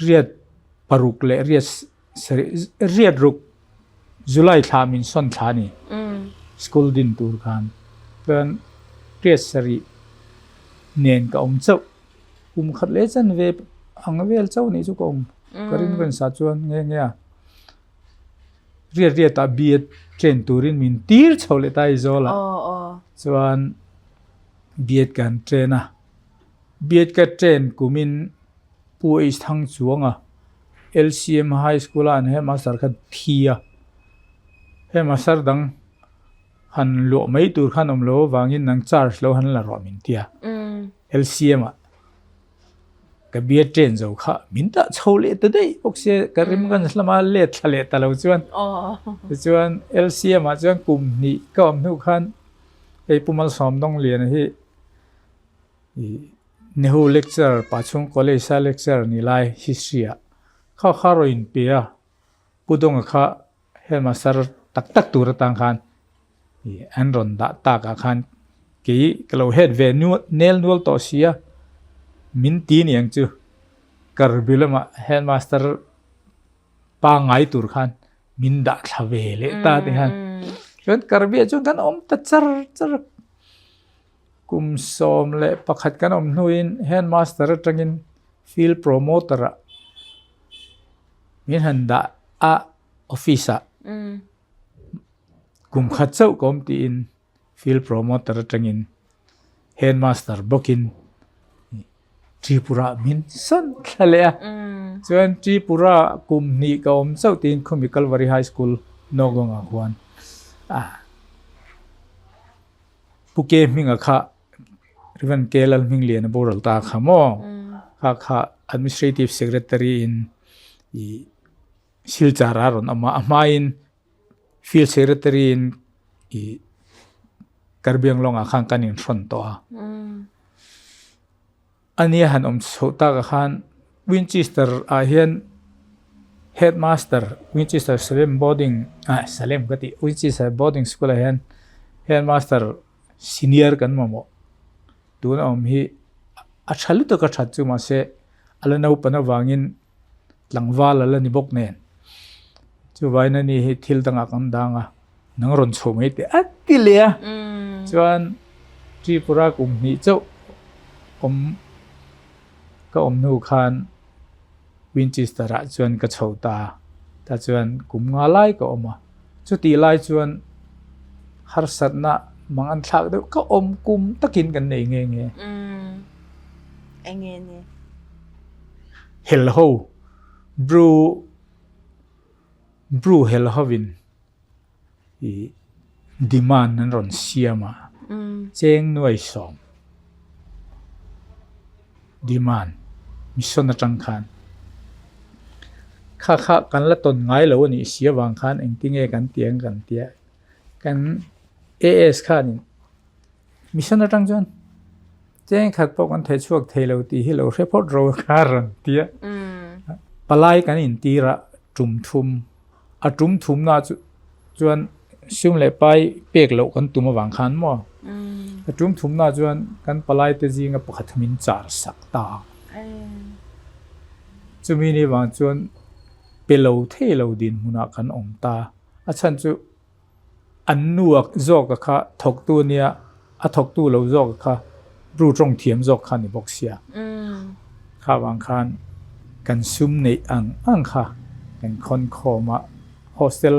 riat paruk leh riat sarih riat ruk July thla min sawn thla a ni school din tur khan chuan riat sarih nen ka awm chauh. Kum khat leh chan ve ang vel chauh nih chu ka awm ka ring reng sa chuan nge nge a riat riat ah B.Ed train turin min tir chho leh ta Aizawl ah chuan B.Ed kan train a B.Ed ka train kumin Pu H Thang Chuanga L_C_M High School a an headmaster kha thi a headmaster dang han luah mai tur khan awm lo avangin nang charge lo han la rawh min ti a. LCM ah ka bia train zo kha min dah chho leh ta daih bawk sia ka rim kan hlama let thla leh ta lo chuan tichuan LCM ah chuan kum hnih ka awm hnu khan hei Pu Malsawmdawng Liana hi ih Nehu lecturer Pachhung College a lecturer ni lai history ah kha kha rawn inpe a Pu Dawnga kha Headmaster tak tak tur atang khan ih an rawn dah tak ah khan kei ka lo head ve nel nual tawh si a, min ti niang chu Karbi lamah headmaster pangngai tur khan min dah thla ve leh ta ti khan chuan Karbi ah chuan kan awm ta char char a, kum 11 kan awm hnuin headmaster atangin field promoter ah Min han dah a office ah kum khat chauh ka awm tiin field promoter atangin headmaster bawkin Tripura min sawn thla leh a. Chuan Tripura kum hnih ka awm chauh tiin Khumi Kalvari High School Nowgong ah khuan Pu Ke hminga kha Rev. K. Lalhminglian a boral ta kha maw? Kha kha Administrative Secretary in ih Silchar a rawn awm a, a hmain Field Secretary in ih Karbianglawngah khan kan inhrawn tawh a. Ania han awm chhoh takah khan Winchester ah hian headmaster Winchester Salem boarding ah Salem ka tih Winchester boarding school ah hian headmaster senior kan mamawh tuna awm hi a tha lutuk a that chu mahse a la naupan avangin tlangval a la ni bawk nen chuvain ani hi thil dangah kan dang a nang rawn chho mai teh a ti leh a chuan Tripura kum hnih chauh awm ka awm hnu khan Winchester ah chuan ka chho ta tah chuan kum nga lai ka awm a chutih lai chuan harsatna mang an thlak deuh ka awm kum takin kan nei nghe nghe. Hel ho Bru Bru hel hovin i demand an rawn siam a cheng nuai sawm demand mission atang khan kha kha kan la tawn ngai lo a nih si avang khan engtinge kan ti ang kan tia kan AS khanin mission atang chuan Cheng khat pawh kan thei chhuak thei lo tih hi lo hre phawt ro kha rawn ti a. Palai kan intir a tum thum, a tum thumna chu chuan sum leh pai pek loh kan tum avang khan maw? A tum thumna chuan kan palai te zinga pakhat min char sak ta a. Chumi ni vang chuan pe lo thei lo dinhmunah kan awm ta. A chhan chu An nu a zawk a kha thawktu a nia, a thawktu lo zawk a kha ru tawng thiam zawk kha a ni bawk sia. Kha vang khan kan sum neih ang ang kha kan khawn khawm a, hostel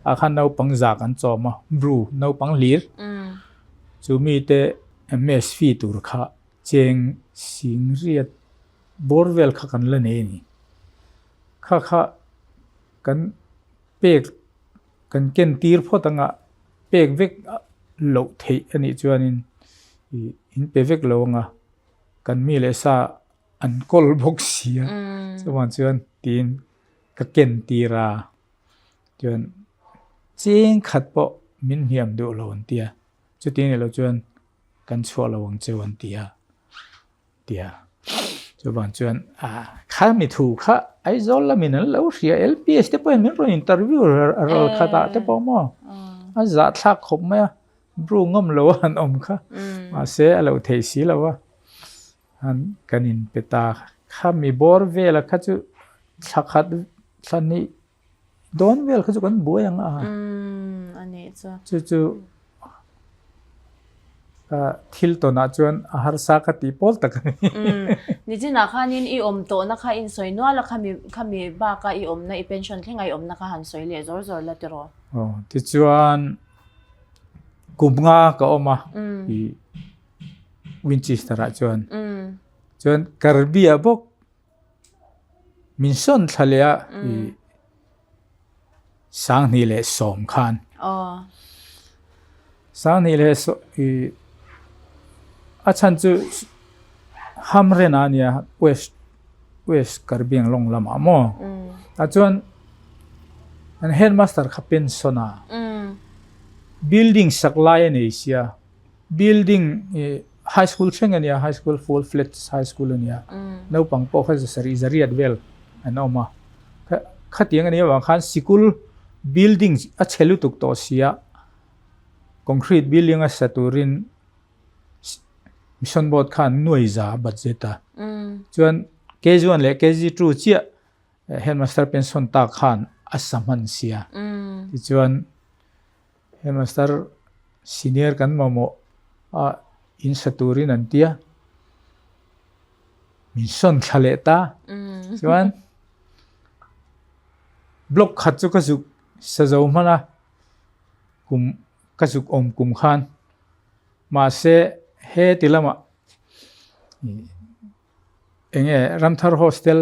ah khan naupang za kan chawm a, bru naupang hlir chu mite mess fee tur kha cheng singriat bawr vel kha kan la nei a ni. Kha kha kan pek Kan ken tir phawt anga pek vek loh theih a nih chuanin ih in pe vek lo anga kan mi leh sa an kawl bawk si a chuvang chuan tiin ka ken tir a chuan cheng khat pawh min hniam duh lo an ti a chuti ni lo chuan kan chhuah lo ang cheu an ti a. Tia chuvang chuan kha mi thu kha Aizawl lamin an lo hria LPS te pawhin min rawn interview ral khat ah te pawh maw a zah thlak khawp mai a bru ngawm lo a han awm kha mahse a lo thei si lo a han kan in pe ta kha mi bawr vela kha chu thla khat thla hnih Dawn vel kha chu kan buai ang a. A nih chu. Chu chu thil tawnah chuan a harsa ka tih pawl tak a ni. Nichinah khanin i awm tawhna kha in sawi nual a, khami khami baka i awmna i pension thlenga i awmna kha han sawi leh zawr zawr la tiraw? Aw, tichuan kum nga ka awm a i Winchester ah chuan. Chuan Karbi ah bawk Min sawn thla leh a i Sanghnih leh sawm khan. Sanghnih leh i a chhan chu Hamren a nia West West Karbiang lawng lamah maw. Tah chuan an headmaster kha pension a building sak lai a nei sia. Building i high school thleng a nia, high school full fledged high school a nia. Naupang pawh kha sarih zariat vel an awm a. Khatiang a nih avang khan sikul building a chhe lutuk tawh sia, concrete building a sa turin mission board khan nuai za budget a. Chuan KG one leh KG 2 chiah headmaster pension ta khan a sa hman sia. Tichuan Headmaster senior kan mamawh a in sa turin an tia min sawn thla leh ta chuan block khat chu ka zuk sa zo hman a kum ka zuk awm kum khan mahse heti lamah eng nge Ramthar hostel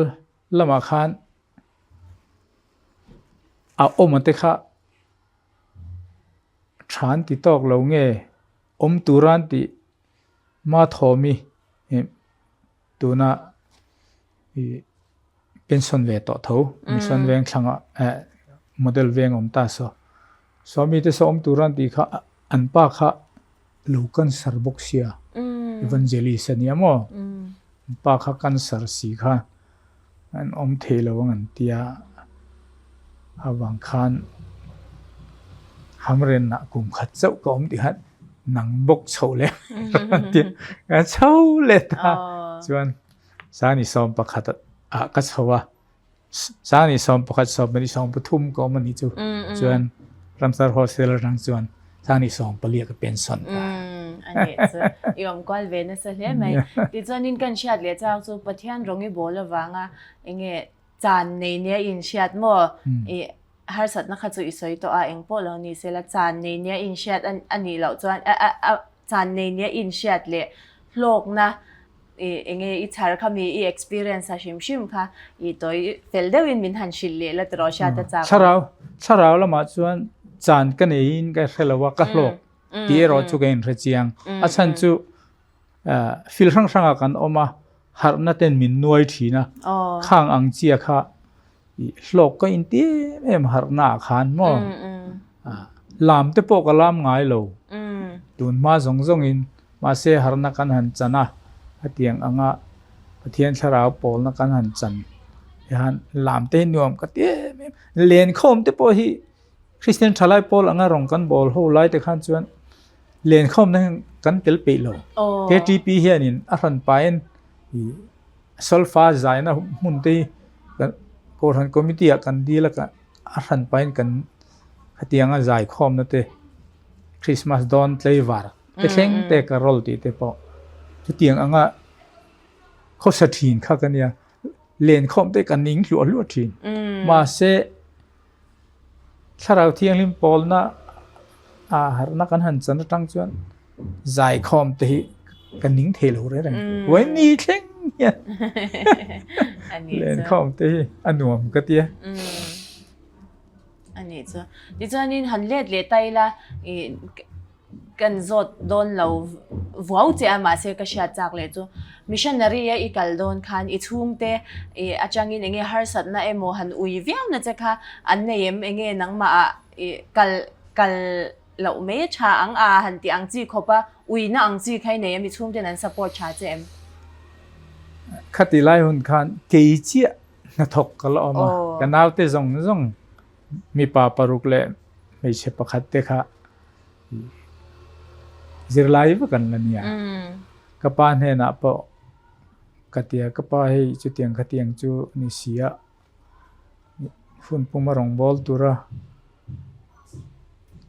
lamah khan a awm a te kha Tha an ti tawk lo nge awm tura an tih hma thawmi tuna ih pension ve tawh tho mission veng thlangah eh model veng awm ta saw sawmi te saw awm tura an tih kha an pa kha. Lo cancer bawk sia evangelist a nia maw pa kha cancer si kha an awm thei lo ang an tia avang khan hamrenah kum khat chauh ka awm tih khan nang bawk chho leh an tia ka chho leh ta chuan sani 11 ah ka chho a. Sangni 11 22 13 ka awm a nih chu. Chuan Ramsar Hostel atang chuan Sangni 14 ah ka pension ta. A nih chu. I awm kual ve nasa hle mai. Tichuanin kan hriat leh chang chu Pathian rawng i bawl avanga enge chan nei nia i inhriat maw? I harsatna kha chu i sawi tawh a, eng pawh lo ni sela chan nei nia i inhriat a nih loh chuan chan nei nia i inhriat leh hlawkna I enge i chhar kha mi i experience a hrim hrim kha i tawi fel deuhin min han hrilh leh la tiraw hriat a chak. Thlarau thlarau lamah chuan chan ka neiin ka hre lo a ka hlawk tih erawh chu ka inhre chiang. A chhan chu fil hrang hrangah kan awm a harhna ten min nuai thin a khang ang chia kha i hlawk ka inti em em harhna ah khan maw lam te pawh ka lam ngai lo tun hma zawng zawng in mahse harhna kan han chan a hetiang anga Pathian thlarau pawlna kan han chan hian lam te hi nuam ka ti em em lenkhawm te pawh hi Kristian thalai pawl anga rawng kan bawl ho lai te khan chuan lenkhawm na hian kan tel peih lo KTP hianin a hran pahin i Solfa zaina hmun te hi kan Kohhran Committee ah kan dil a a hran pahin kan khatianga zaikhawmna te Christmas dawn tlaivar te thleng te carol tih te pawh chutiang anga khawsa thin kha ka nia lenkhawm te kan ning hluah hluah thin mahse Thlarau Thianghlim pawlna ah harhna kan han chan atang chuan zaikhawm te hi ka ning thei lo reng reng. Huai ni thleng hian lenkhawm te hi a nuam ka tia. A nih chu. Tichuanin han let leh ta ila i Kan zawt dawn lo vuau che a, mahse ka hriat chak leh chu missionary a i kal dawn khan i chhungte i atangin enge harsatna emaw han ui viau na che kha an nei em enge nangmah ah i kal kal loh mai tha ang a han tih ang chi khawp a ui na ang chi kha i nei em i chhungten an support tha che em? Khati lai hun khan kei chiah hnathawk ka la awm a, ka naute zawng zawng mipa paruk leh hmeichhe pakhat te kha Zirlai vek an la nia. Ka pa hnenah pawh ka ti a, ka pa hei chutiang khatiang chu ni si a, hun puma rawngbâwl tura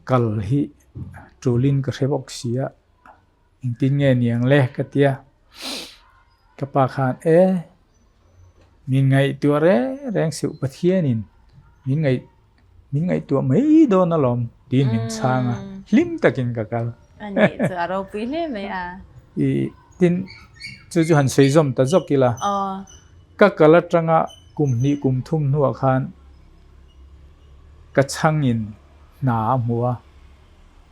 kal hi ṭulin ka hre bawk si a, engtin nge niang le ka ti a. Ka pa khan e, min ngaihtuah reng reng suh Pathianin min ngaih Min ngaihtuah mai dawn alawm tiin min chhang a, hlim takin ka kal. A nih chu a ropui hle mai a. I tin chu chu han sawi zawm ta zawk ila. Ka kal atanga kum hnih kum thum hnuah khan ka chhangin hna a hmu a,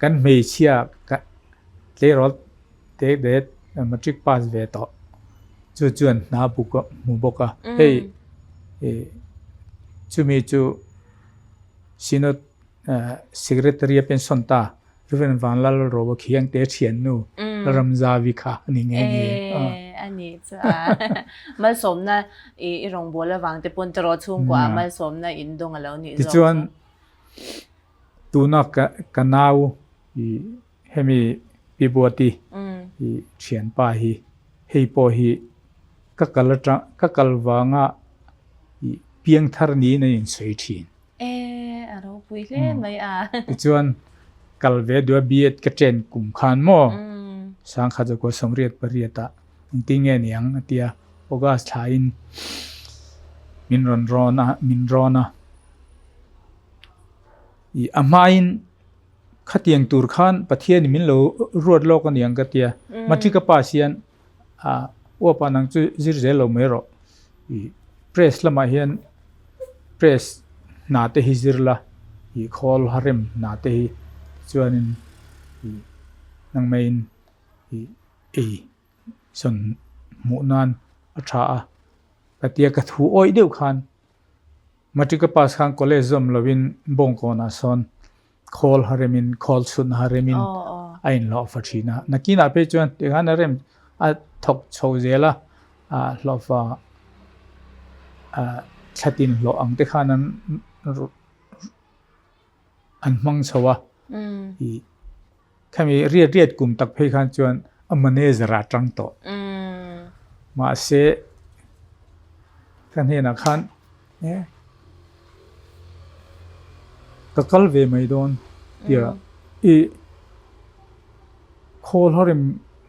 kan hmeichhia ka tleirawl Te det matric pass ve tawh chu chuan hna buk a hmu bawk a hei chumi chu synod secretary a pension ta Reverend Vanlal Roa Khiangte thiannu Ramzavi kha a ni nghe nghe a ni chu a malsawmna i rawngbâwl avang te pawn tawrh chhungkua malsawmna in dawng a lo nih zawk chu tichuan tuna ka nau i Hemi Pi Buati i thianpa hi hei pawh hi ka kal atang ka kal vanga i piangthar niin a insawi thin. E, a ropui hle mai a. Tichuan kal ve duh a B.Ed ka chen kum khan maw Sangkhat zakua 88 ah engtin nge niang a tia August thlain min rawn rawn a min rawn a i a hmain Khatiang tur khan Pathianin min lo ruat lawk a niang ka tia. Matric a pass hian ah uapa nang chu zir zel lo mai rawh. I press lamah hian press hna te hi zir la i khawl harem hna te hi chuanin i nangmeiin i ei sawn hmuh nan a tha a ka tia ka thu awih deuh khan Matric a pass khan college zawm lovin Bawngkawnah sawn khawl ha remin khawl chhun ha remin. A inhlawhfa thin a. Nakinah phei chuan tikhan a rem a thawk chho zel a, hlawhfa thlatin hlawh ang te khan an an hmang chho a. Khami riat riat kum tak phei khan chuan a manager ah tang tawh. Mahse ka hnenah khan e ka kal ve mai dawn tia i khawl harim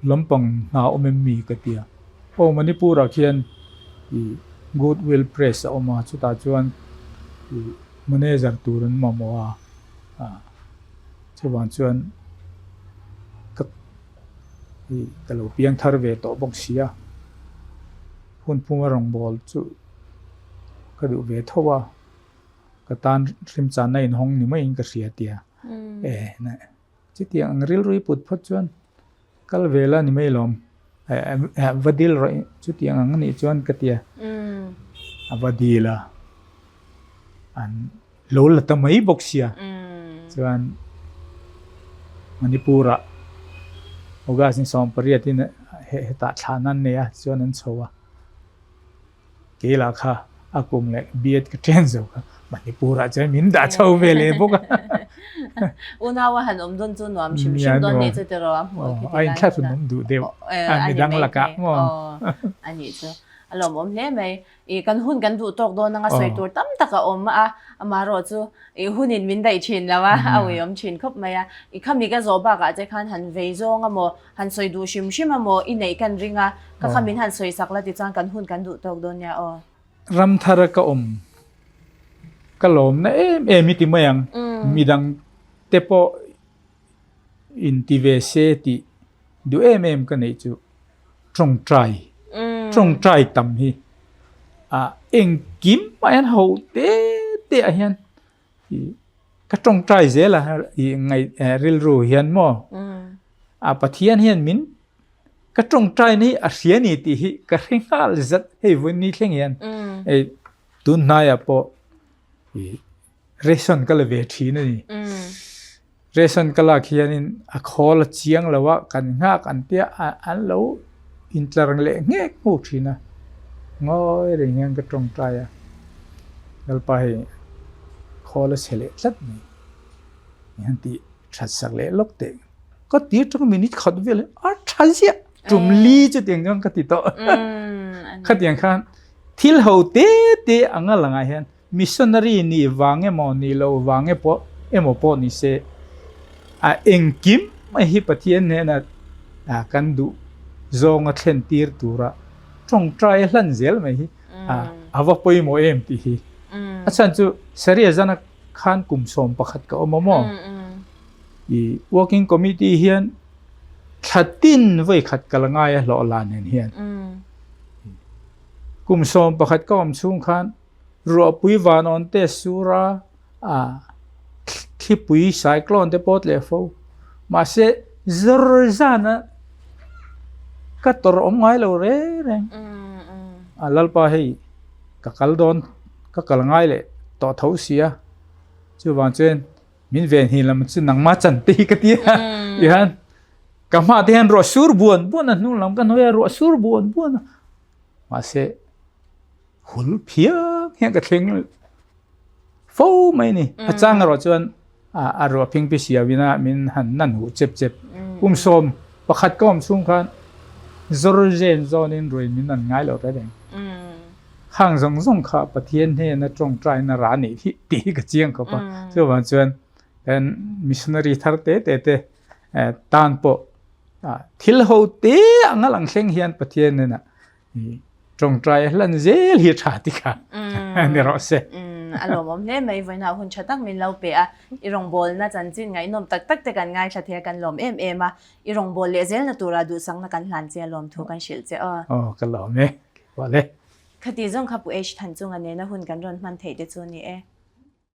lampang hna awm em mi ka tia. Aw Manipur ah khian i Goodwill Press a awm a chutah chuan i manager tur an mamawh a. Chuvang chuan ka i ka lo piang thar ve tawh bawk si a, hun phunga rawngbâwl chu ka duh ve tho a, ka tan hrimchanna inhawng ni maiin ka hria tia. E chutiang ang rilru i put phawt chuan kal ve la ni mai lawm, va dil rawh chutiang ang anih chuan ka tia. A va dil a, an lo la ta mai bawk sia chuan Manipur ah August ni 18 in hetah thlan an nei a chuan an chho a kei lah kha a kum leh B.Ed ka ṭhen zo kha Manipur ah chuan min dah chho ve leh bawk a. Unau a han awm dawn chu nuam hrim hrim dawn nih chu tiraw a hmuh khi ti lai a inthlahrun awm duh deuh a midang lakah maw a nih chu a lawmawm hle mai. I kan hun kan duh tawk dawn anga sawi tur tam tak a awm a, amaherawh chu i hunin min daih thin lo a, a uiawm thin khawp mai a. I khami ka zawh bakah che khan han vei zawng amaw, han sawi duh hrim hrim amaw i neih kan ring a, ka khamin han sawi sak la tichuan kan hun kan duh tawk dawn nia aw. Ram thara ka awm ka lawmna em em i ti mai ang, midang te pawh inti ve se tih duh em em ka neih chu tawngtai tawngtai tam hi a engkim ah hian ho te te ah hian ih ka tawngtai zel a ih ngaih rilru hian maw a Pathian hian min ka tawngtai na hi a hria ni tih hi ka hre nghal zat hei vawi ni thleng hian hei tun hnaiah pawh ih ration ka la ve thin a ni. Ration ka lak hianin a khawl a chiang lo a, kan nghak an tia an lo intlar leh nghek hmu thin a, ngawi reng hian ka tawngtai a, Lalpa hei khawl a chhe leh tlat mai, i han tih that sak leh lawk teh, ka ti atang minute khat vel a tha ziah, tum li chutiang chuan ka ti tawh, khatiang khan thil ho te te anga langah hian Missionary nih vang emaw nih loh vang epawh emaw pawh ni se, a engkim mai hi Pathian hnena kan duh zawnga thlen tir tura tawngtai a hlan zel mai hi a va pawimawh em tih hi. A chhan chu Sharia zana khan kum 11 ka awm a maw? I Working Committee hian thla tin vawi khat kal ngai a hlawh la nen hian kum 11 ka awm chhung khan Ruahpui vanawn te sur a, a thlipui cyclone te pawh tleh fo. Mahse zawr zan a ka tawrh awm ngai lo reng reng. A Lalpa hei ka kal dawn ka kal ngai leh tawh tho si a, chuvang chuan min ven hi lam chu nangma chan te hi ka ti a. Tihian ka hma te hian ruah sur buan buan a hnung lam ka hnuai a ruah sur buan buan a. Mahse hul phiang hian ka thleng fo mai ni. A chang erawh chuan a ruah phing pi siau ina min han nan huh chep chep. Kum 11 ka awm chhung khan zawr zen zawnin ruai min nan ngai lo reng reng. Khang zawng zawng kha Pathian hnena tawngtaina rah anih hi tih hi ka chiang khawp a. Chuvang chuan kan missionary thar te te te tan pawh thil ho te anga lang thleng hian Pathian hnena tawngtai hlan zel hi tha ti kha ni rawh se. A lawmawm hle mai vawiinah hun tha tak min lo pe a, i rawngbawlna chanchin ngaihnawm tak tak te kan ngaithla thei a kan lawm em em a, i rawngbâwl leh zelna tura duhsakna kan hlan che a lawm thu kan hrilh che aw. Aw ka lawm e, keipawh le. Khati zawng kha Pu H Thanchunga nena hun kan rawn hman theih te chu ni e.